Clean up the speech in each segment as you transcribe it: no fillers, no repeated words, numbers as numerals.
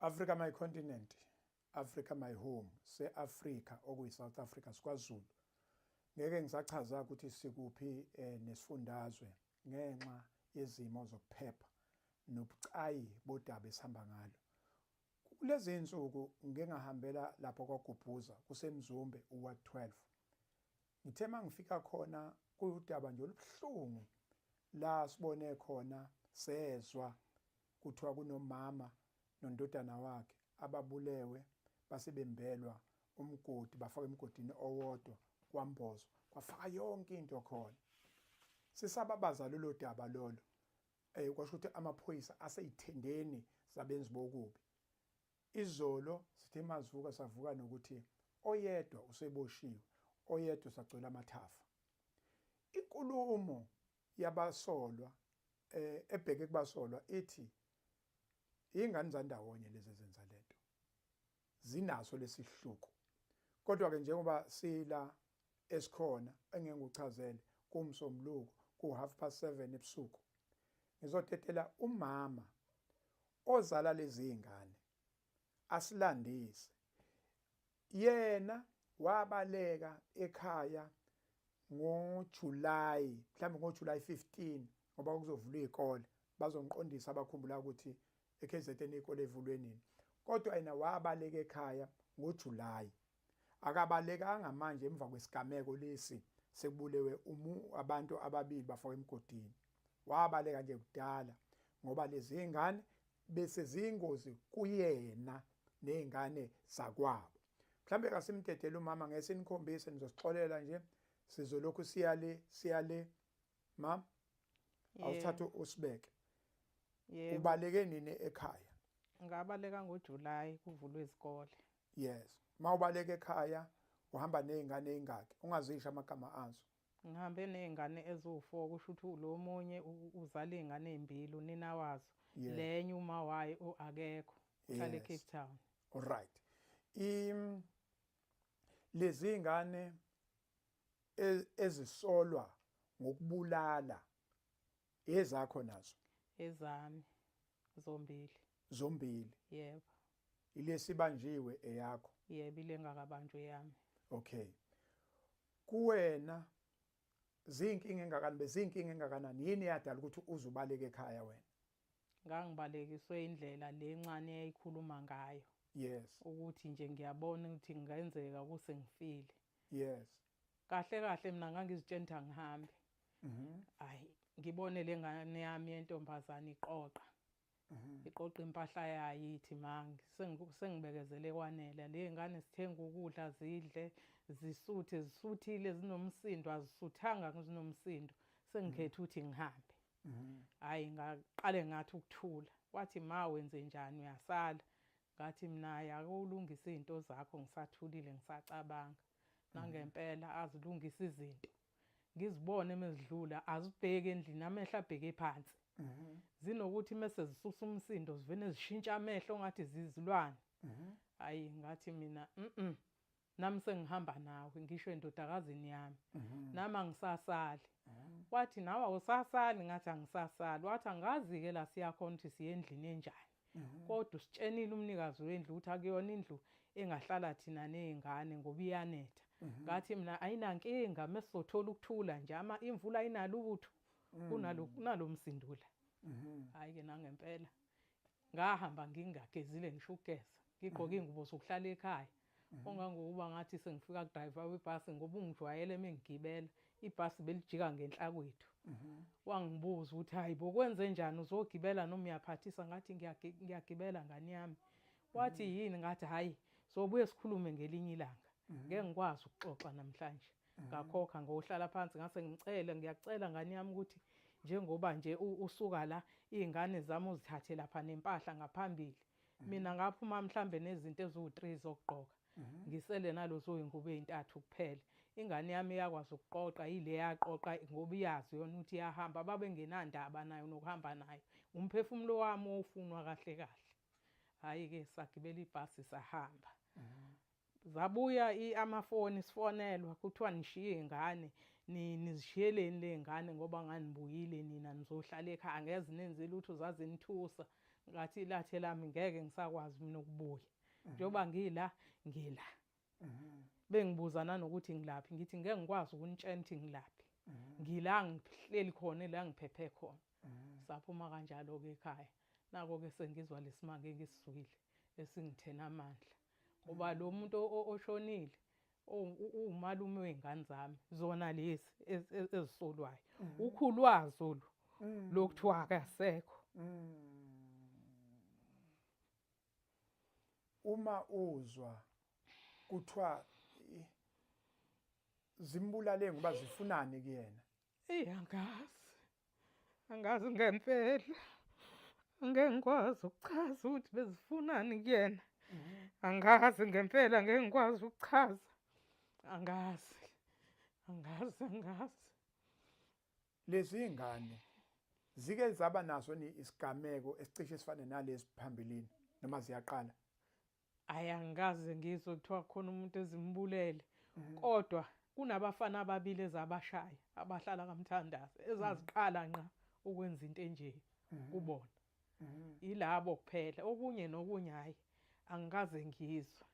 Africa my continent, Africa my home, se-Africa okuyi-South Africa sikwaZulu. Ngeke ngisachaza ukuthi sikuphi nesifundazwe ngenxa yezimo zokuphepha nobucayi bodaba esihamba ngalo. Kulezi insuku ngike ngahambela lapho kwaGubhuza kuseMzumbe uWard 12. Ngithe mangifika khona kuyudaba nje olubuhlungu la sibone khona sezwa kuthiwa kunomama nondodana wakhe ababulewe base bembelwa umgodi bafaka emgodini owodwa kwambozwa kwafaka yonke into khona. Sisababaza lolo daba lolo kwasho ukuthi amaphoyisa aseyithendeni zabenzi bokubi. Izolo sithe mazivuka savuka nokuthi oyedwa useboshiwe, oyedwa usagcwele amathafa. Inkulumo yabasolwa ebheke kubasolwa ithi ingane zandawonye lezi ezenza lento zinaso lesihluku. Kodwa ke njengoba sila esikhona engeke ngikuchazele kuMsombuluko ku-7:30 ebusuku ngizotetela umama ozala lezi zingane asilandise. Yena wabaleka ekhaya ngoJuly, mhlawumbe ngoJuly 15 ngoba kuzovulwa izikole, bazongiqondisa abakhumbula ukuthi eKZN izikole evulwe nini. Kodwa yena wabaleka ekhaya ngoJuly. Akabalekanga manje emva kwesigameko lesi sekubulewe abantu ababili bafakwa emgodini. Wabaleka nje kudala ngoba lezi ngane bese ziyingozi kuyena nezingane zakwabo. Mhlambe kasimdedele umama ngeke sinikhombise, nizosixolela nje, sizolokhu siyale siyale. Mam, awuthathe usibeke. Yebo. Ubaleke nini ekhaya? Ngabaleka ngoJuly kuvulwe izikole. Yes. Mawubaleka ekhaya uhamba nezingane ezingaki? Ungazisho amagama azo. Ngihambe nezingane eziwu4, kusho ukuthi lo munye uzala izingane ezimbili unina wazo. Lenye uma wayo akekho, uhlala eCape Town. All right. Lezi ngane ezisolwa ngokubulala ezakho nazo? Ezami zombili. Zombili. Yebo. Ilesibanjiwe eyakho? Yebo, ile ngakabanjwe yami. Okay. Kuwena zinkinga engakanani, bezinkinga engakanani, yini eyadala ukuthi uzubaleke ekhaya wena? Ngangibalekiswe indlela lencane eyayikhuluma ngayo. Yes. Ukuthi nje ngiyabona ukuthi kungenzeka kuse ngifile. Yes. Kahle kahle mina ngangizitshela ukuthi angihambe. Hayi, ngibone lengane yami yentombazana iqoqa. Iqoqa impahla yayo ithi ma sengibekezele kwanele. Le ngane sithenga ukudla zidle, zisuthe, zisuthile zinomsindo, azisuthanga zinomsindo. Sengikhetha ukuthi ngihambe. Hayi, ngaqale ngathi ukuthula. Wathi ma wenze njani uyasala? Ngathi mina akulungisa izinto zakho, ngisathulile ngisacabanga. Nangempela azilungisa izinto. Ngizibone mezidlula azibheke endlini, amehlo abheke phansi. Zinokuthi mase zisusa umsindo zivene zishintsha amehlo ngathi zizilwane. Hayi, ngathi mina nami sengihamba nawe, ngisho endodakazini yami. Nami angisasali. Wathi nawe awusasali, ngathi angisasali. Wathi angazi ke la siyakhona ukuthi siye endlini enjani. Kodwa usitshenile umnikazi wendlu ukuthi akuyona indlu engahlala thina nezingane ngoba iyanetha. Ngathi mina ayinankinga mesizothola ukuthula nje, ama imvula ayinalutho kunalo msindula. Hayi ke nangempela ngahamba ngingagezile ngisho ukugeza, ngigqoke ingubo zokuhlala ekhaya. Ongangokuba ngathi sengifika ku driver webhasi ngoba ungijwayele mengigibela ibhasi belijika ngenhla kwethu. Wangibuza ukuthi hayi bo kwenze njani uzogibela noma uyaphathisa? Ngathi ngiyagibela ngani yami. Wathi yini? Ngathi hayi sobuye sikhulume ngelinye ilanga, ngeke ngikwazi ukuxoxa namhlanje. Ngakhokha ngohlala phansi, ngase ngicela, ngiyacela ngani yami ukuthi njengoba nje usuka la izingane zami uzithathe lapha nempahla ngaphambili. Mina ngaphuma mhlambe nezinto eziwu3 zokugqoka, ngisele nalozo ingubo ezintathu kuphela. Ingane yami iyakwazi ukuqoqa, ile yaqoqa ngoba iyazi yona ukuthi iyahamba, babengenandaba nayo nokuhamba nayo. Umphefumulo wami ofunwa kahle kahle. Hayi ke sagibela ibhasi sahamba. Zabuya amafoni sifonelwa kuthiwa nishiye izingane, nizishiyeleni lezingane ngoba nganibuyile nina nizohlala ekhaya, angeze nenze lutho zazinithusa. Ngathi lathe lami ngeke ngisakwazi mina ukubuya. Njengoba ngila ngila. Bengibuza nanokuthi ngilaphi, ngithi ngeke ngikwazi ukunitshela ukuthi ngilaphi. Ngila ngihleli khona la ngiphephe khona. Saphuma kanjalo-ke ekhaya. Nako-ke sengizwa lesimanga engisizwile esingithena amandla. Ngoba lo muntu oshonile uwumalume wey'ngane zami, zona lezi ezisolwayo. Ukhulu wazo lo lokuthiwa akasekho. Uma uzwa kuthiwa zimbulale ngoba zifunani kuyena? Eyi angazi. Angazi ngempela. Angeke ngikwazi ukuchaza ukuthi bezifunani kuyena. Angazi ngempela ngeke ngikwazi ukuchaza. Angazi. Angazi angazi. Lezi ngane zike zaba naso ni isigameko esicishe sifane nalesi phambilini noma ziyaqala? Ayi angikaze ngizwe kuthiwa khona umuntu ezimbulele. Kodwa kunabafana ababili ezabashaya abahlala kaMthandazi ezaziqala nqa ukwenza into enje kubona. Yilabo kuphela, okunye nokunye hhayi angikaze ngizwe.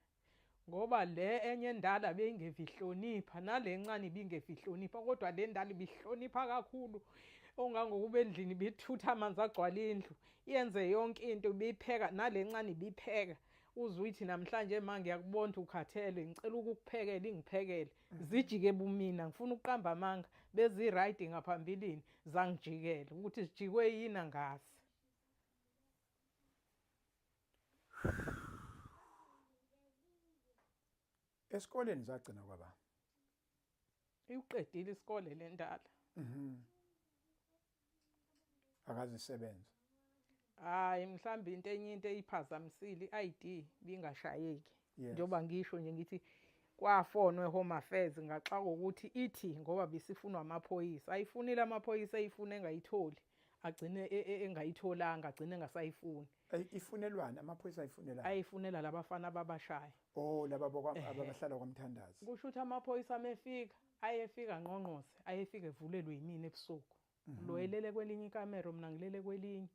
Ngoba le enye endala beyingevihlonipha nale encane ibingevihlonipha kodwa le ndala ibihlonipha kakhulu ongangokuba endlini ibithutha amanzi agcwala indlu yenze yonke into ibipheka nale ncane ibipheka uze uyithi namhlanje ma ngiyakubona ukuthi ukhathele ngicela ukukuphekela ingiphekele zijike bumina ngifuna ukuqamba amanga bezi-right ngaphambilini zangijikela ukuthi zijikwe yini angazi. Esikoleni zagcina kwaba? Iwuqedile isikole le ndala. Akazisebenza. Hayi mhlawumbe into enye into eyiphazamisile i-ID ibingashayeki. Yes. Njengoba ngisho nje ngithi kwafonwa eHome Affairs ngaxaka ukuthi ithi ngoba bisifunwa amaphoyisa. Ayifunile amaphoyisa eyifuna engayitholi. Agcine engayitholanga agcine engasayifuni. Ifunelwani amaphoyisa ayifunelani? Ayifunela labafana ababashaya. Oh laba abahlala kwaMthandazi. Kusho ukuthi amaphoyisa amefika ayefika ngqongqose ayefika evulelwe yimina ebusuku. Lo elele kwelinye ikamero mina ngilele kwelinye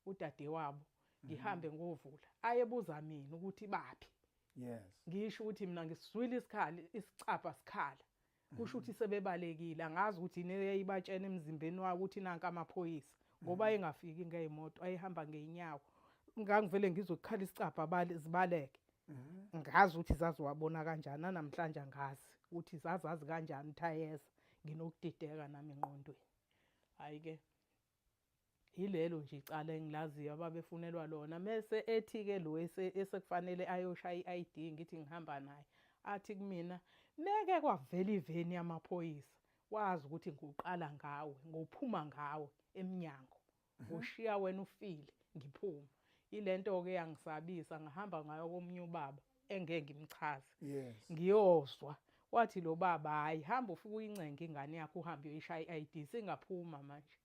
udadewabo ngihambe ngovula. Ayebuza mina ukuthi baphi. Yes. Ngisho ukuthi mina ngisizwile isikhali isicabha sikhala. Kusho ukuthi sebebalekile angazi ukuthi yini eyayibatshena emzimbeni wawo ukuthi nanka amaphoyisa ngoba engafiki ngeyimoto ayehamba ngeenyawo. Ngangivele ngizwe kukhala isicabha zibaleke. Ngazi ukuthi zaziwabona kanjani namhlanje angazi ukuthi zazazi kanjani ukuthi ayeza nginokudideka nami engqondweni. Hayi ke yilelo nje icala engilaziyo ababefunelwa lona mese ethi ke lo esekufanele ayoshaya i-ID ngithi ngihamba naye athi kumina meke kwavela iveni yamaphoyisa wazi ukuthi ngiqala ngawe ngophuma ngawe emnyango ngoshiya wena ufile ngiphuma. Ilento ke yangisabisa ngahamba ngayo komunye ubaba engeke ngimchaze. Yes. Ngiyozwa wathi lo baba hayi hamba ufike uyincenge ingane yakho uhambe uyoyishaya i-ID singaphuma manje.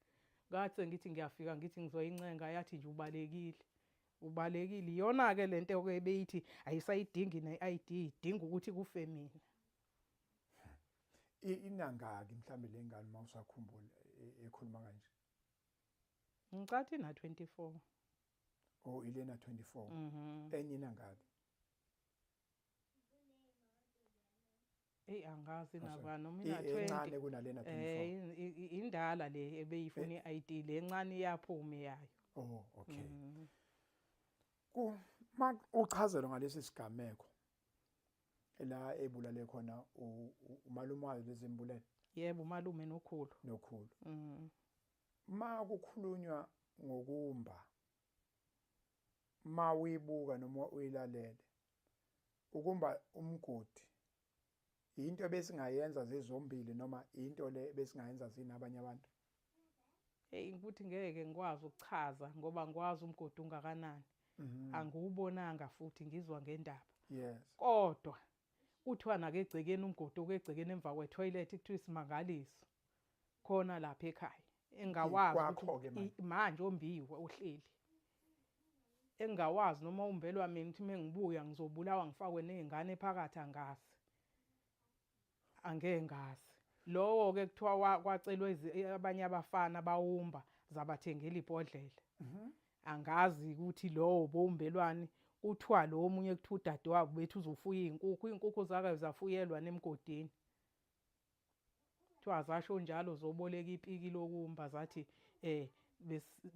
Ngathi ngithi ngiyafika ngithi ngizoyincenga yathi nje ubalekile. Ubalekile iyona ke lento ke beyithi ayisayidingi ne-ID idinga ukuthi kufe mina. Inangaki mhlambe lengane mawusakhumbula ekhuluma kanje? Ngicathi na 24. Oh ilena 24. Enye inangaki? Hey angazi naba noma ina 20. Encane kunalena 24. Indala le ebeyifuna iID le encane iyaphuma yayo. Oh okay. Ku uchazelwa ngalesi sigameko la ebulale khona umalume wayo lezimbulele. Yebo umalume nokhulu. Nokhulu. Ma kukhulunywa ngokumba ma uyibuka noma uyilalele ukumba umgodi into besingayenza zizombili noma into le besingayenza zinabanye abantu? Hey ukuthi ngeke ngikwazi ukuchaza ngoba ngikwazi umgodi ungakanani. Angiwubonanga futhi ngizwa ngendaba. Yes. Kodwa kuthiwa nake egcekeni umgodi okegcekeni emva kwetoilet kuthiwa isimangaliso khona lapha ekhaya engawazi ukuthi manje ombiwe ohleli engawazi noma umbelwa mina ukuthi mengibuya ngizobulawa ngifakwe nezingane phakathi angazi angeke ngazi. Lowo ke kuthiwa kwacelwa abanye abafana bawumba zabathengela ibhodlela. Angazi ukuthi lowo bowumbelwani kuthiwa lo omunye kuthiwa udadewabo bethi uzofuya iy'nkukhu iy'nkukhu zake zafuyelwa nemgodini kuthiwa zasho njalo zoboleka ipiki lokumba zathi um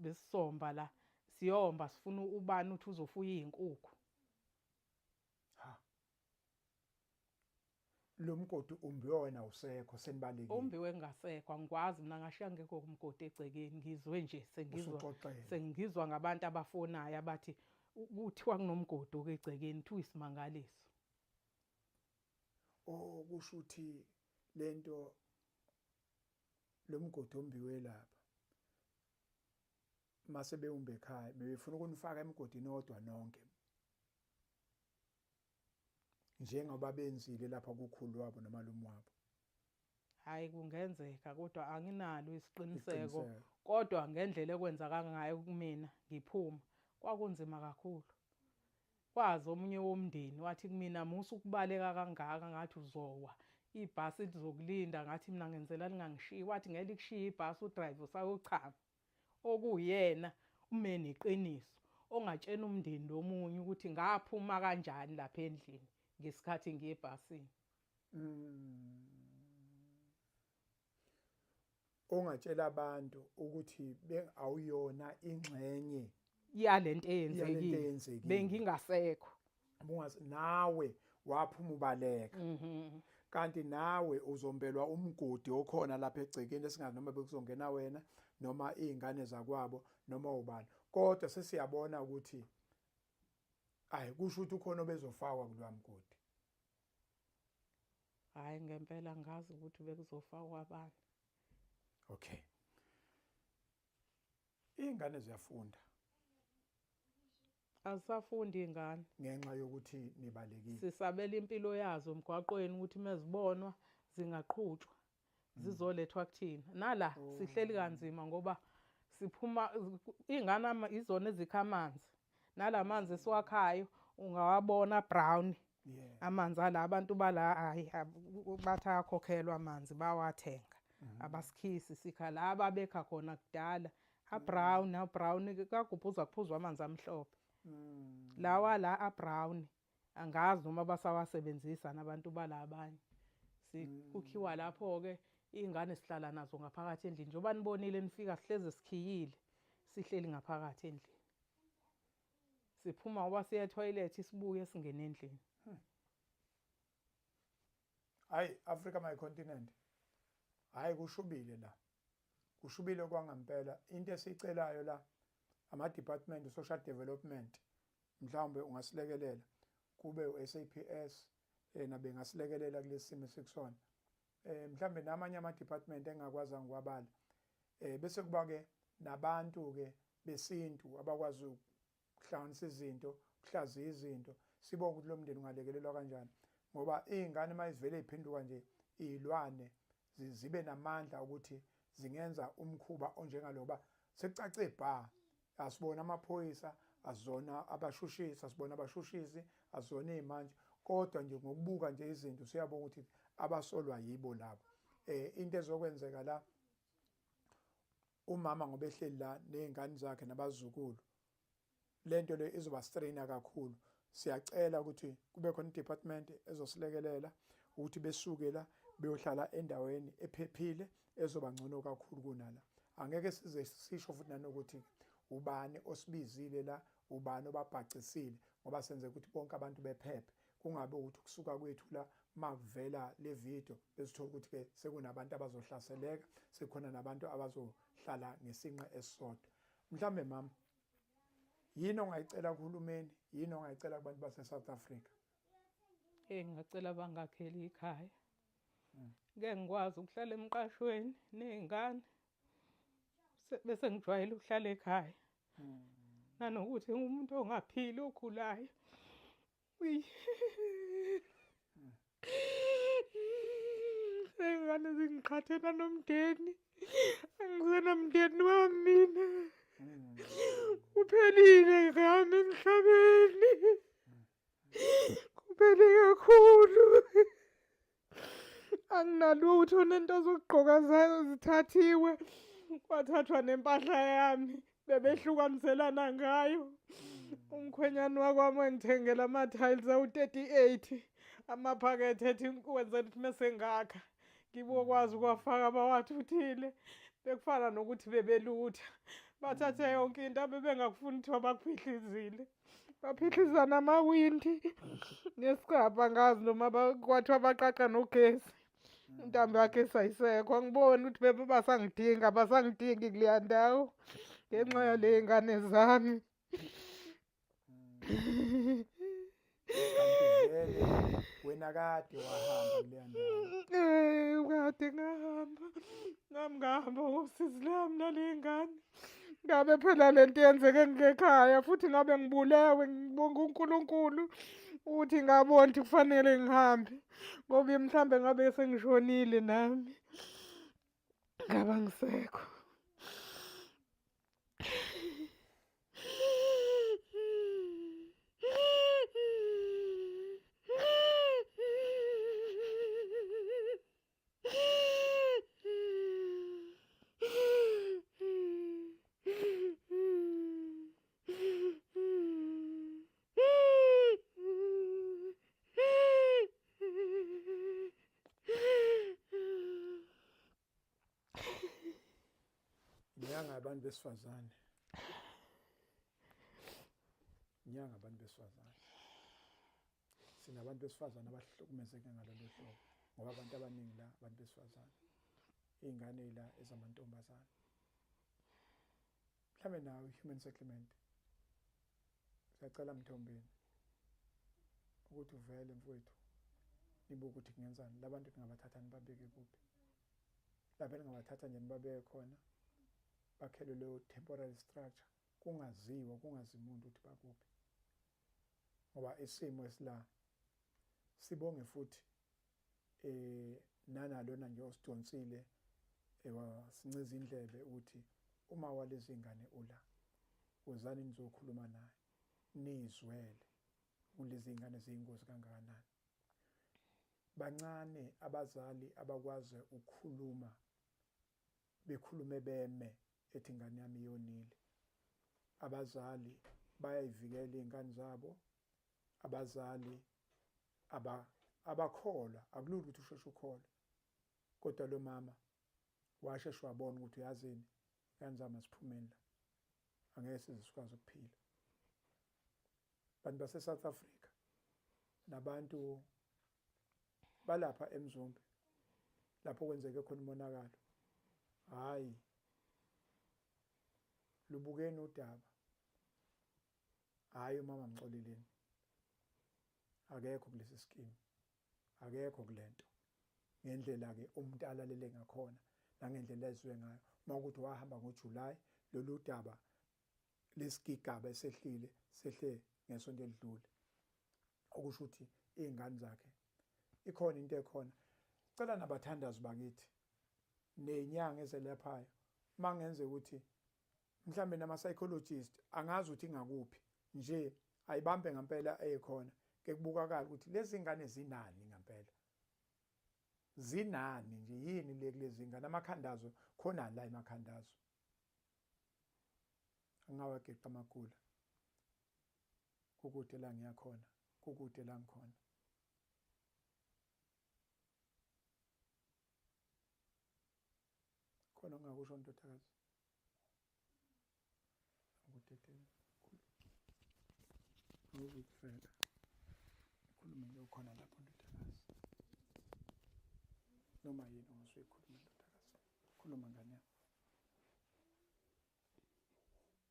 besisomba la siyomba sifuna ubani uthi uzofuya iy'nkukhu. Ha. Lo mgodi umbiwe wena usekho senibalekile. Umbiwe ngingasekho angikwazi mina ngashiya ngekho kumgodi egcekeni ngizwe nje sengizwa sengizwa ngabantu abafonayo abathi kuthiwa kunomgodi okegcekeni kuthiwa isimangaliso. Oh kusho ukuthi lento lo mgodi ombiwe lapha mase bewumbe ekhaya bebefuna ukunifaka emgodini odwa nonke njengoba benzile lapha kukhulu wabo nomalume wabo. Hayi kungenzeka kodwa anginalo isiqiniseko kodwa ngendlela ekwenzaka ngayo kumina ngiphuma kwakunzima kakhulu. Kwazi omunye womndeni wathi kumina musa ukubaleka kangaka ngathi uzowa ibhasi lizokulinda ngathi mina ngenzela lingangishiyi wathi ngeke likushiye ibhasi udrive usayochama. Okuwuyena ume neqiniso ongatshena umndeni lomunye ukuthi ngaphuma kanjani lapha endlini ngesikhathi ngiye ebhasini. Ongatshela abantu ukuthi awuyona ingxenye yalento eyenzekile bengingasekho. Nawe waphuma ubaleka. Kanti nawe uzombelwa umgodi okhona lapha egcekeni esingazi noma bekuzongena wena noma izingane zakwabo noma ubani kodwa sesiyabona ukuthi ayi kusho ukuthi ukhona obezofakwa kulowa mgodi. Hayi ngempela ngazi ukuthi bekuzofakwa abani. Okay. Iy'ngane ziyafunda. Azisafundi iy'ngane. Ngenxa yokuthi nibalekile. Sisabela impilo yazo emgwaqweni ukuthi mezibonwa zingaqhutshwa zizolethwa kuthina. Nala sihleli kanzima ngoba siphuma iy'ngane izona ezikha amanzi. Nala manzi esiwakhayo ungawabona brown. Amanzi ala abantu bala hayi bathi ayakhokhelwa amanzi bawathenga. Abasikhisi sikha la ababekha khona kudala. Abrown abrown kagubhuza kuphuzwa amanzi amhlophe. Lawa la abrown angazi noma basawasebenzisa nabantu bala abanye. Sikukhiwa lapho-ke iy'ngane sihlala nazo ngaphakathi endlini njengoba nibonile nifika sihlezi sikhiyile sihleli ngaphakathi endlini. Siphuma ngoba siya ethoyilethi sibuye singene endlini. Hayi Africa my continent. Hayi kushubile la. Kushubile kwangampela into esicelayo la ama department social development mhlawumbe ungasilekelela kube uSAPS yena bengasilekelela kulesi simo esikusona. Eh mhlawumbe namanye ama department engakwazi ngikwabala. Eh bese kuba ke nabantu ke besintu abakwazi ukuhlanganisa izinto, ukuhlaziya izinto, sibonge ukuthi lo mndeni ungalekelelwa kanjani ngoba iy'ngane uma zivele y'phenduka nje iy'lwane zibe namandla ukuthi zingenza umkhuba onjengalo ngoba sekucace bha asibona amaphoyisa asizona abashushisi asibona abashushisi asizona iy'mantshi kodwa nje ngokubuka nje izinto siyabona ukuthi abasolwa yibo labo um into ezokwenzeka la umama ngoba ehleli la nezingane zakhe nabazukulu lento le izoba strainer kakhulu siyacela ukuthi kube khona i-department ezosilekelela ukuthi besuke la beyohlala endaweni ephephile ezoba ngcono kakhulu kunala angeke size sisho futhi nanokuthi ubani osibizile la ubani obabhacisile ngoba senze ukuthi bonke abantu bephephe kungabe ukuthi ukusuka kwethu la makuvela le video besithola ukuthi ke sekunabantu abazohlaseleka sekukhona nabantu abazohlala ngesinqe esisodwa mhlambe mama yini ongayicela kuhulumeni yini ongayicela kubantu base-South Africa? Hey ngingacela bangakheli ikhaya. Ngeke ngikwazi ukuhlala emqashweni ney'ngane. Bese ngijwayele ukuhlala ekhaya. Nanokuthi ngumuntu ongaphili ogulayo. Iy'ngane zingiqhathe nanomndeni. Angisenamndeni wami mina. Kuphelile ngami emhlabeni. Kuphele kakhulu. Anginalutho nento zokugqoka zithathiwe. Kwathathwa nempahla yami. Bebehlukaniselana ngayo. Umkhwenyana wakwami wangithengela ama-tiles awu-38 amaphakethe ethi wenzela ukuthi mese ngakha ngibokwazi ukuwafaka bawathuthile. Bekufana nokuthi bebelutha. Bathathe yonke into abebengakufuni kuthiwa bakuphihlizile. Baphihliza namawindi nesicabha angazi noma kwathiwa baqaqa nogesi. Intambo yakhe ayisekho angiboni ukuthi bebe basangidinga abasangidingi kuleya ndawo ngenxa yale ngane zami. Kanti vele wena kade wahamba kuleya ndawo. Eh, kade ngahamba nami ngahamba ngosizi lami nale ngane. Ngabe phela le nto yenzeke ngekhaya futhi ngabe ngibulewe ngibonga uNkulunkulu ukuthi ngabona ukuthi kufanele ngihambe ngoba mhlambe ngabe sengishonile nami ngaba ngisekho. Inyanga abantu besifazane. Inyanga abantu besifazane. Sinabantu besifazane abahlukumezeke ngalolu hlobo ngoba abantu abaningi la abantu besifazane. Iy'ngane la ezamantombazane. Mhlambe nawe human settlement. Siyacela Mthombeni ukuthi uvele mfowethu nibuke ukuthi kungenzani labantu ningabathatha nibabeke kuphi lapho ningabathatha nje nibabeke khona bakhelwe leyo temporary structure kungaziwa kungazi umuntu ukuthi bakuphi ngoba isimo esila sibonge futhi eh nanalona nje osidonsile sinciza indlebe ukuthi uma walezi ngane ula wozani nizokhuluma naye nizwele kulezi ngane ziyingozi kangakanani. Bancane abazali abakwazi ukukhuluma bekhulume beme ethi ingane yami iyonile. Abazali bayayivikela iy'ngane zabo, abazali abakholwa akulula ukuthi usheshe ukholwe kodwa lo mama washeshe wabona ukuthi uyazini ingane zami aziphumeni la angeke size sikwazi ukuphila. Bantu base-South Africa nabantu balapha eMzumbe lapho kwenzeke khona umonakalo, hhayi lubukeni udaba, hhayi umama Mxoleleni akekho kulesi skimu, akekho kulento ngendlela-ke umuntu alalele ngakhona nangendlela ezwe ngayo. Uma ukuthi wahamba ngoJuly lolu daba lesigigaba esehlile sehle ngesonto elidlule, okusho ukuthi iy'ngane zakhe ikhona into ekhona. Cela nabathandazi bakithi ney'nyanga ezelaphayo uma kungenzeka ukuthi mhlambe nama-psychologist angazi ukuthi ingakuphi nje ayibambe ngempela ekhona ke kubukakala ukuthi lezi ngane zinani ngempela, zinani nje yini le kulezi ngane amakhandazo khonani la emakhandazo angawageqa amagula kukude la ngiyakhona kukude la ngikhona. Khona ongakusho ndodakazi? Akudedele. Awuzukufela. Khuluma nje ukhona lapho ndodakazi. Noma yini ongazuyikhuluma ndodakazi. Khuluma ngane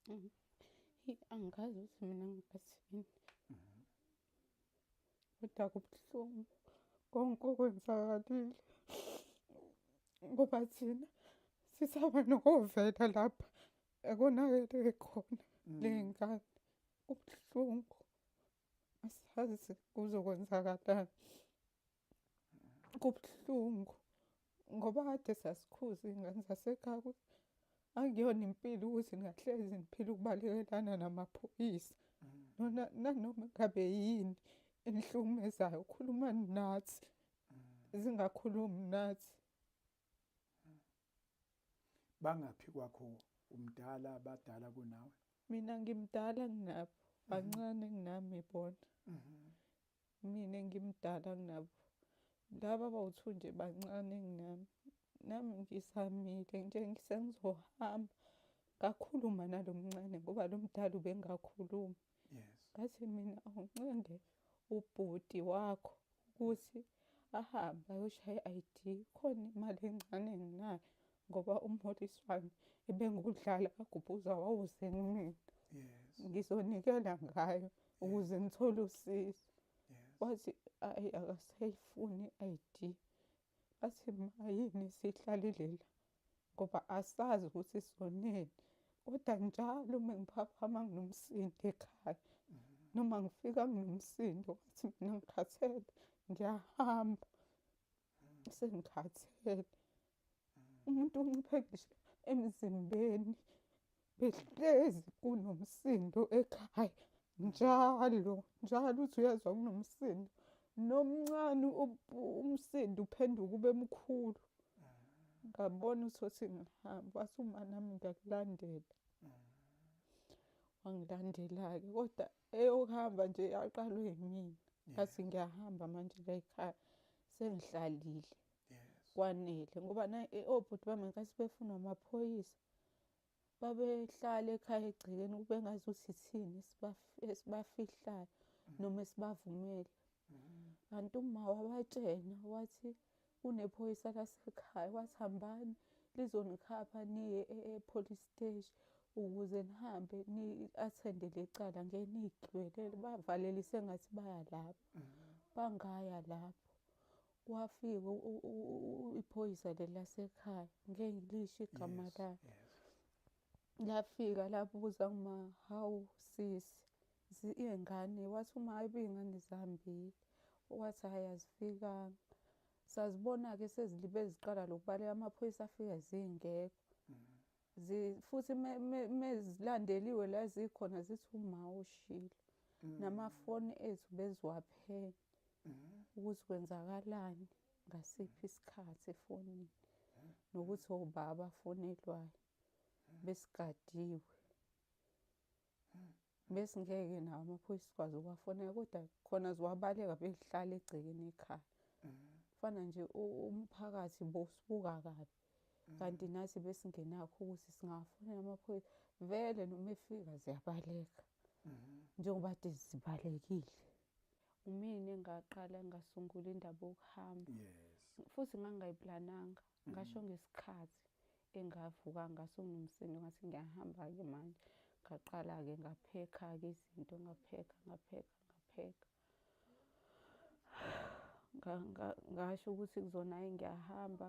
yami. Angikazi ukuthi mina ngingathini. Kodwa kubuhlungu konke okwenzakalile ngoba thina sisaba nokovela lapha ekonakele khona le ngane. Kubuhlungu, asazi kuzokwenzakalani. Kubuhlungu ngoba kade sasikhuza iy'ngane zasekhaya ukuthi akuyona impilo ukuthi ningahlezi niphila ukubalekelana namaphoyisa. Nanoma ngabe yini enihlukumezayo khulumani nathi, zingakhulumi nathi. Bangaphi kwakho Umdala, abadala kunawe? Mina ngimdala kunabo, bancane kunami bona. Mina ngimdala kunabo. Laba abawu-two nje bancane kunami. Nami ngizamile nje ngisengizohamba. Ngakhuluma nalo mncane ngoba lo mdala ubengakhulumi. Ngathi mina awuncenge ubhuti wakho ukuthi ahambe ayoshaya i-I_D, khona imali encane enginayo ngoba umholiswano ebengudlala kaGubhuza wawuze kumina. Ngizonikela ngayo ukuze ngithole usizo. Wathi ayi akasayifuni i-I_D. Ngathi ma yini sihlalile la ngoba asazi ukuthi soneni. Kodwa njalo uma ngiphaphama nginomsindo ekhaya noma ngifika nginomsindo ngathi mina ngikhathele ngiyahamba sengikhathele. Umuntu unciphe ngisho emzimbeni behlezi kunomsindo ekhaya njalo njalo uthi uyezwa kunomsindo nomncane umsindo uphenduka ube mkhulu. Ngabona ukuthi ngihamba wathi uma nami ngiyakulandela. Wangilandela-ke kodwa eyokuhamba nje yaqalwe yimina. Ngathi ngiyahamba manje la ekhaya sengihlalile kwanele ngoba obhuti bami ngenkathi befunwa amaphoyisa babehlala ekhaya egcekeni kube ngazuthi ithini esibafihlayo noma esibavumele. Kanti uma wabatshena wathi kunephoyisa lasekhaya wathi hambani lizonikhapha niye e-police station ukuze nihambe ni-athende le cala ngeke niyigibelele. Bavalelise ngathi baya lapho, bangaya lapho. Kwafika iphoyisa leli lasekhaya, ngeke ngilisho igama layo. Lafika labuza kuma, hawu sisi iy'ngane, wathi uma hhayi bo iy'ngane zihambile. Wathi hhayi azifikanga. Sazibona-ke sezilibe ziqala lokubaleka, amaphoyisa afika zingekho. Futhi mezilandeliwe la zikhona zithi uma ushilo. Namafoni ethu beziwaphenya ukuthi kwenzakalani ngasiphi isikhathi efonini nokuthi obaba abafonelwayo besigadiwe. Besingeke nawo amaphoyisa sikwazi ukuwafonela kodwa khona ziwabaleka bezihlala egcekeni ekhaya. Kufana nje umphakathi bowusibuka kabi kanti nathi besingenakho ukuthi singawafonela amaphoyisa vele noma efika ziyabaleka njengoba kade zibalekile. Umina engaqala ngasungula indaba yokuhamba. Futhi ngangingayiplananga, ngasho ngesikhathi engavuka ngaso nginomsindo ngathi ngiyahamba-ke manje. Ngaqala-ke ngaphekha-ke izinto, ngaphekha, ngaphekha, ngaphekha. Ngasho ukuthi kuzona hhayi ngiyahamba,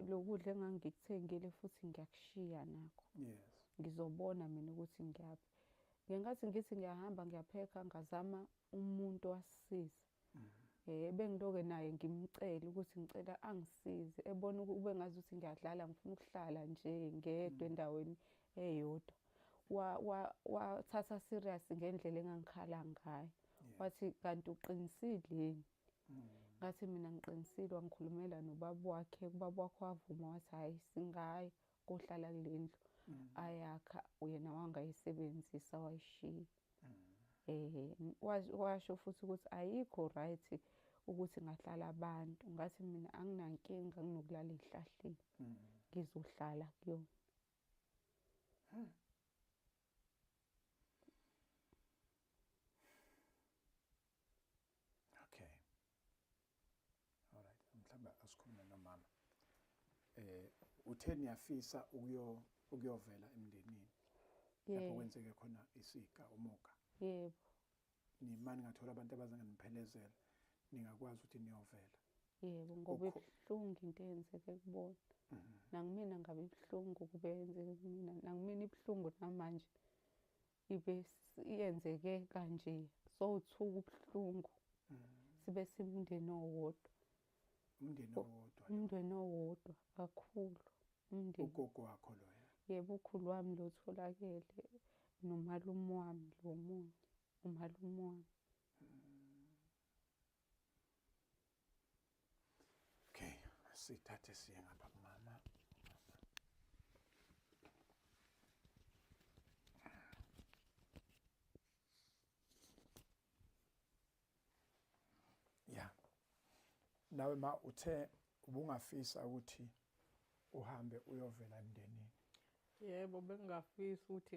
lokudla engangikuthengile futhi ngiyakushiya nakho. Ngizobona mina ukuthi ngiyaphi. Ngenkathi ngithi ngiyahamba ngiyaphekha ngazama umuntu owasisiza. Bengiloke naye ngimcela ukuthi ngicela angisize, ebona ube ngazuthi ngiyadlala ngifuna ukuhlala nje ngedwa endaweni eyodwa. Wathatha serious ngendlela engangikhala ngayo. Wathi kanti uqinisile yini? Ngathi mina ngiqinisile, wangikhulumela nobaba wakhe, ubaba wakhe wavuma wathi hhayi singaya kohlala kule ndlu ayakha, yena wangayisebenzisa wayishiya. Washo futhi ukuthi ayikho right ukuthi ngahlala abantu. Ngathi mina anginankinga kunokulala ey'hlahleni, ngizohlala kuyona. Okay. Alright, mhlawumbe asikhulume nomama. Uthe niyafisa ukuyovela emndenini lapho kwenzeke khona isiga umuga. Yebo. Nimani ngathola abantu abazanganiphelezela ningakwazi ukuthi niyovela. Yebo, ngoba ibuhlungu into eyenzeke kubona. Nakumina ngabe ibuhlungu kube yenzeke kumina, nakumina ibuhlungu namanje ibe iyenzeke kanje. Sowuthuka ubuhlungu. Sibe simndeni owodwa. Umndeni owodwa. Umndeni owodwa kakhulu. Umndeni. Ugogo wakho loyo. Yebo, ukhulu wami lo tholakele nomalume wami lo munye, umalume wami. Okay, sithathe siye ngapha kumama. Nawe ma uthe ubungafisa ukuthi uhambe uyovela emndenini. Yebo, bengingafisa ukuthi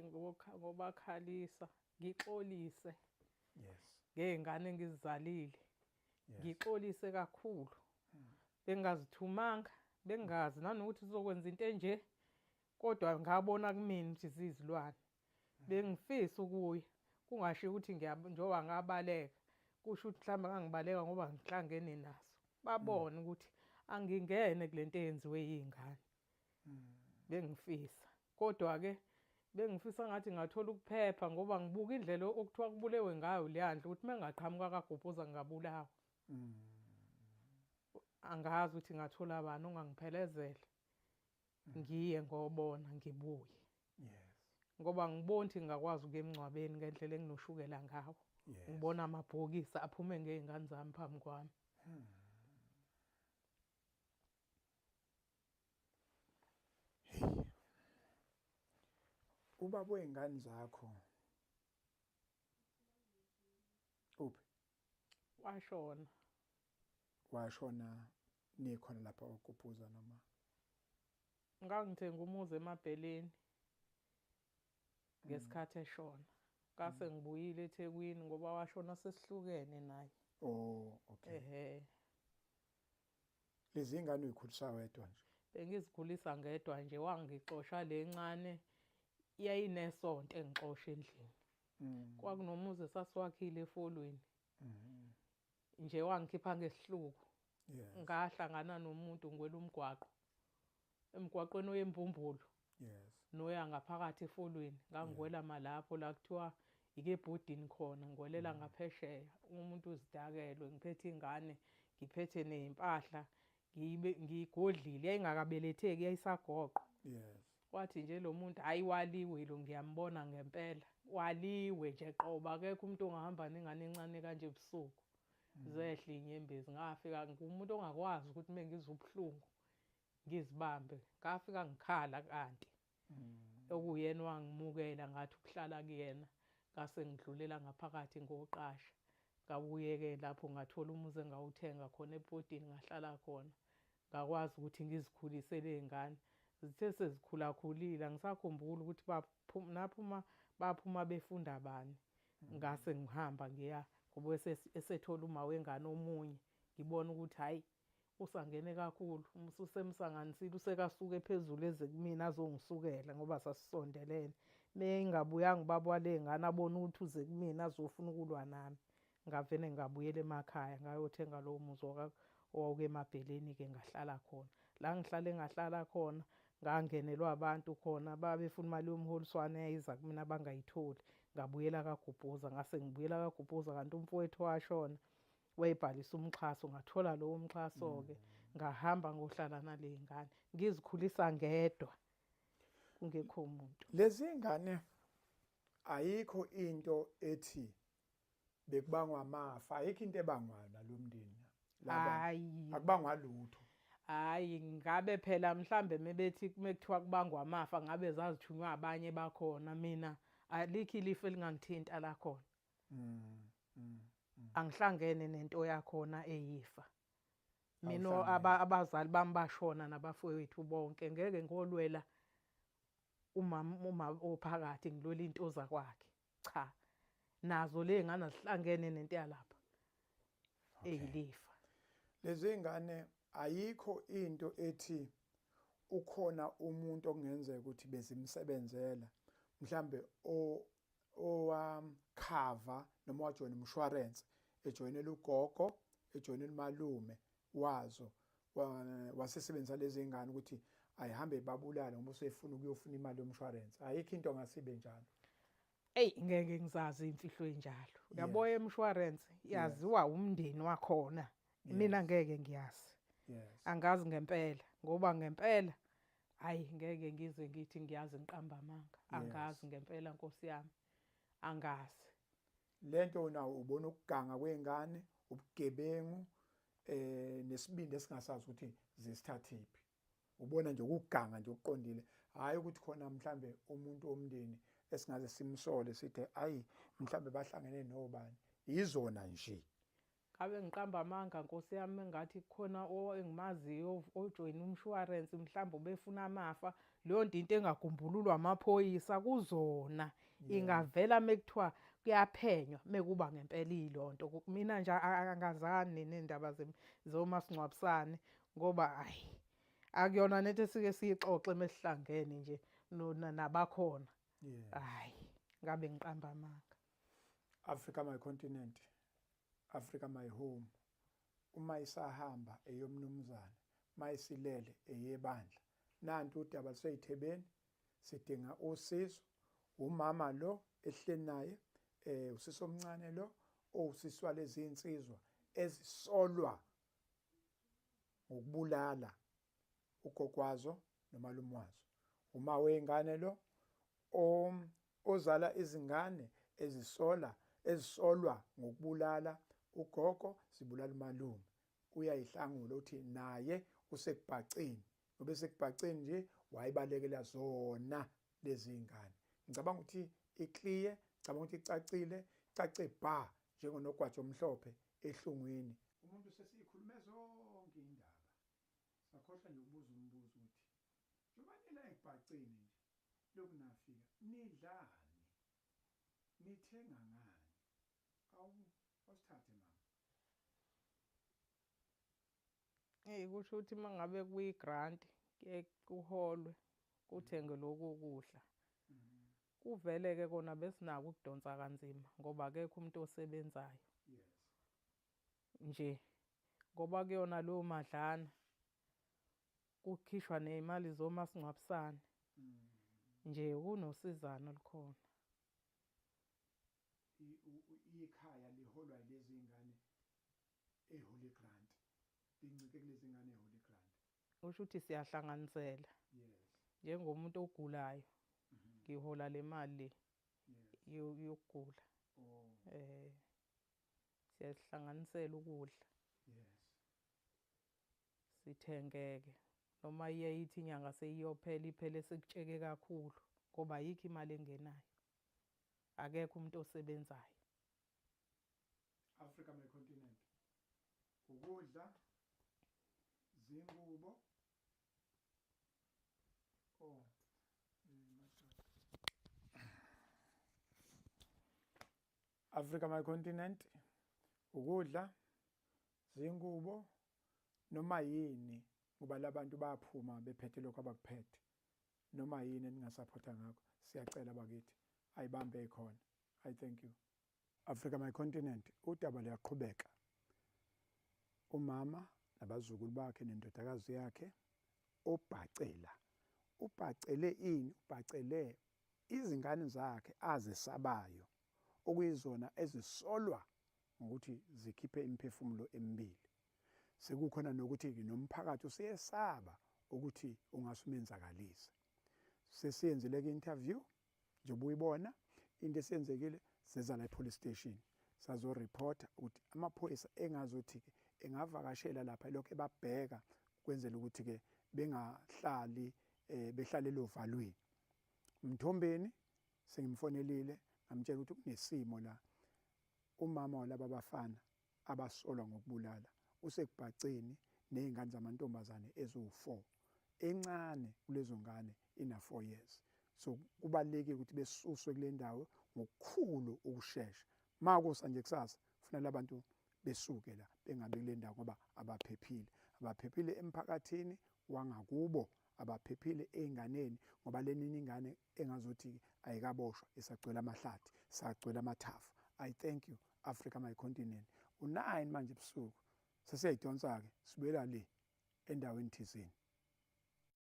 ngobakhalisa ngixolise. Yes. Ngey'ngane engizizalile. Ngixolise kakhulu. Bengingazithumanga, bengingazi nanokuthi zizokwenza into enje, kodwa ngabona kumina ukuthi ziyizilwane. Bengifisa ukuya, kungashiwo ukuthi njengoba ngabaleka, kusho ukuthi mhlawumbe ngangibaleka ngoba ngihlangene naso. Babone ukuthi angingene kule nto eyenziwe yiy'ngane. Bengifisa. Kodwa-ke bengifisa ngathi ngingathola ukuphepha ngoba ngibuka indlela okuthiwa kubulewe ngayo leya ndlu ukuthi uma ngingaqhamuka kaGubhuza ngingabulawa. Angazi ukuthi ngingathola bani ongangiphelezela ngiye ngobona ngibuye. Yes. Ngoba ngiboni ukuthi ngingakwazi ukuya emngcwabeni ngendlela enginoshukela ngawo. Yes. Ngibona amabhokisi aphume ngey'ngane zami phambi kwami. Hey. Ubaba wey'ngane zakho uphi? Washona. Washona nikhona lapha oGubhuza noma? Ngangithenga umuzi eMabheleni ngesikhathi eshona. Ngase ngibuyile eThekwini ngoba washona sesihlukene naye. Oh, okay. Ehhe. Lezi ngane uyikhulisa wedwa nje? Bengizikhulisa ngedwa nje, wangixosha le ncane yayinesonto engixosha endlini. Kwakunomuzi esasiwakhile eFolweni. Nje wangikhipha ngesihluku. Yes. Ngahlangana nomuntu ngwela umgwaqo. Emgwaqweni oyembumbulu. Yes. Noya ngaphakathi eFolweni. Ngangiwela malapho la kuthiwa ike ebhodini khona, ngiwelela ngaphesheya. Umuntu uzidakelwe, ngiphethe ingane, ngiphethe nezimpahla, ngiyigodlile, yayingakabeletheki, yayisagoqwa. Yes. Wathi nje lo muntu, hayi waliwe lo, ngiyambona ngempela. Waliwe nje qoba, akekho umuntu ongahamba nengane encane kanje ebusuku. Zehla iy'nyembezi, ngafika ngumuntu ongakwazi ukuthi uma ngizwa ubuhlungu ngizibambe. Ngafika ngikhala kanti. Okuyena wangimukela ngathi ukuhlala kuyena, ngase ngidlulela ngaphakathi ngoqasha. Ngabuye-ke lapho ngathola umuzi engawuthenga khona ebhodini, ngahlala khona. Ngakwazi ukuthi ngizikhulise ley'ngane. Zithe sezikhulakhulile, angisakhumbuli ukuthi baphuma befunda bani. Ngase ngihamba ngiya ngoba esethola uma wengane omunye, ngibona ukuthi hhayi usangene kakhulu, usemsanganisile, usekasuke phezulu eze kumina azongisukela ngoba sasisondelene. Mengingabuyanga ubaba wale ngane abone ukuthi uze kumina azofuna ukulwa nami. Ngavele ngabuyela emakhaya ngayothenga lowo muzi owawuke eMabheleni-ke ngahlala khona. La ngihlale ngahlala khona, ngangenelwa abantu khona, babefuna imali yomholiswano eyayiza kumina bangayitholi. Ngabuyela kaGubhuza, ngase ngibuyela kaGubhuza kanti umfowethu washona wayebhalisa umxhaso, ngathola lowo mxhaso-ke. Ngahamba ngohlala nale ngane, ngizikhulisa ngedwa kungekho muntu. Lezi ngane ayikho into ethi bekubangwa amafa, ayikho into ebangwayo nalomndeni. Laba Hhayi. akubangwa lutho. Hhayi, ngabe phela mhlambe mebethi mekuthiwa kubangwa amafa ngabe zazithunywa abanye bakhona, mina alikho ilifa elingangithinta lakhona. Angihlangene nento yakhona eyifa. Mina Awuhlangene. abazali bami bashona nabafowethu bonke, ngeke ngolwela umama ophakathi ngilwela into zakwakhe. Cha, nazo le ngane azihlangene nento yalapha. Eyilifa. Lezi ngane ayikho into ethi ukhona umuntu okungenzeka ukuthi bezimsebenzela, mhlambe owakhava noma wajoyina umshwarense, ejoyinela ugogo, ejoyinela umalume wazo, wasesebenzisa lezi ngane ukuthi ayihambe ibabulale ngoba usefuna ukuyofuna imali yomshwarense. Ayikho into ngasibe njalo. Eyi, ngeke ngizazi imfihlo enjalo. Uyabo emshwarense yaziwa umndeni wakhona. Mina ngeke ngiyazi. Angazi ngempela ngoba ngempela hayi ngeke ngize ngithi ngiyazi ngiqamba amanga. Angazi ngempela Nkosi yami. Angazi. Lento nawo ubona ukuganga kwengane, ubugebengu nesibindi esingasazi ukuthi zisithathiphi. Ubona nje ukuganga nje okuqondile, hayi ukuthi khona mhlambe umuntu womndeni esingaze simsole sithi ayi mhlambe bahlangene nobani. Yizona nje. Ngabe ngiqamba amanga nkosi yami engathi kukhona engimaziyo ojoyina umshwarensi mhlawumbe ubefuna amafa leyo nto into engagumbululwa amaphoyisa kuzona ingavela mekuthiwa kuyaphenywa mekuba ngempela iyilonto mina nje angazani nendaba zomasingcwabisane ngoba ayi akuyona nento esike siyixoxe mesihlangene nje nabakhona hayi ngabe ngiqamba amanga. Africa my continent Africa my home uma isahamba eyomnumzane mayisilele eyebandla nanti udaba luseyithebeni sidinga usizo umama lo ehleli naye eh usisi omncane lo owusisi walezi insizwa ezisolwa ngokubulala ugogo wazo nomalume wazo uma wengane lo ozala izingane ezisola ezisolwa ngokubulala ugogo zibulala umalume uyayihlangula uthi naye usekubhaceni ngoba esekubhaceni nje wayibalekela zona lezi ngane ngicabanga ukuthi iclear ngicabanga ukuthi icacile icace bha njengonogwaja omhlophe ehlungwini umuntu sesiyikhulume zonke indaba sakhohlwa nje ukubuza umbuzo ukuthi njengoba nila ekubhaceni nje lokhu nafika nidlani nithenga ngani awu awusithathe mama. Eyi kusho ukuthi uma ngabe kuyi-grant kuye kuholwe kuthengwe lokhu kudla. Kuvele-ke kona besinako ukudonsa kanzima ngoba akekho umuntu osebenzayo nje ngoba kuyona leyo madlana kukhishwa ney'mali zomasingcwabisane nje kunosizana olukhona. Ikhaya liholwa yilezi ngane ehola igrant lincike kulezi ngane ehola igrant. Kusho ukuthi siyahlanganisela. Njengomuntu ogulayo ngihola le mali le yokugula. Oh. Siyahlanganisela ukudla. Sithengeke noma iye ithi inyanga seyiyophela iphele sekutsheke kakhulu ngoba ayikho imali engenayo. Akekho umuntu osebenzayo. Africa my continent. Ukudla zingubo oh Africa my continent ukudla zingubo noma yini ngoba labantu baphuma bephethe lokho abakuphethe noma yini eningasaphotha ngakho siyacela bakithi ayibambe ikhona i thank you Africa my continent udaba luyaqhubeka umama nabazukulu bakhe nendodakazi yakhe obhacela ubhacele ini ubhacele izingane zakhe azesabayo okuyizona ezisolwa ngokuthi zikhiphe imiphefumulo emibili sekukhona nokuthi nomphakathi useyesaba ukuthi ungasumenzakalisa sesiyenzile ke interview njengoba uyibona into esenzekile seza la epolice station sazoreporta ukuthi amaphoyisa engazothi-ke engavakashela lapha lokhu ebabheka kwenzela ukuthi-ke bengahlali um behlale elovalweni Mthombeni sengimfonelile ngamtshela ukuthi kunesimo la umama walaba bafana abasolwa ngokubulala usekubhaceni nezingane zamantombazane eziwu-4 encane kulezo ngane ina-4 years so kubalulekile ukuthi besuswe kule ndawo ngokukhulu ukushesha makusa nje kusasa kufanele labantu besuke la bengabi kule ndawo ngoba abaphephile abaphephile emphakathini wangakubo abaphephile ey'nganeni ngoba lenini ingane engazuthi ayikaboshwa isagcwele amahlathi sagcwele amathafa i thank you africa my continent u-9 manje ebusuku sesiyayidonsa-ke sibuyela le endaweni thizeni.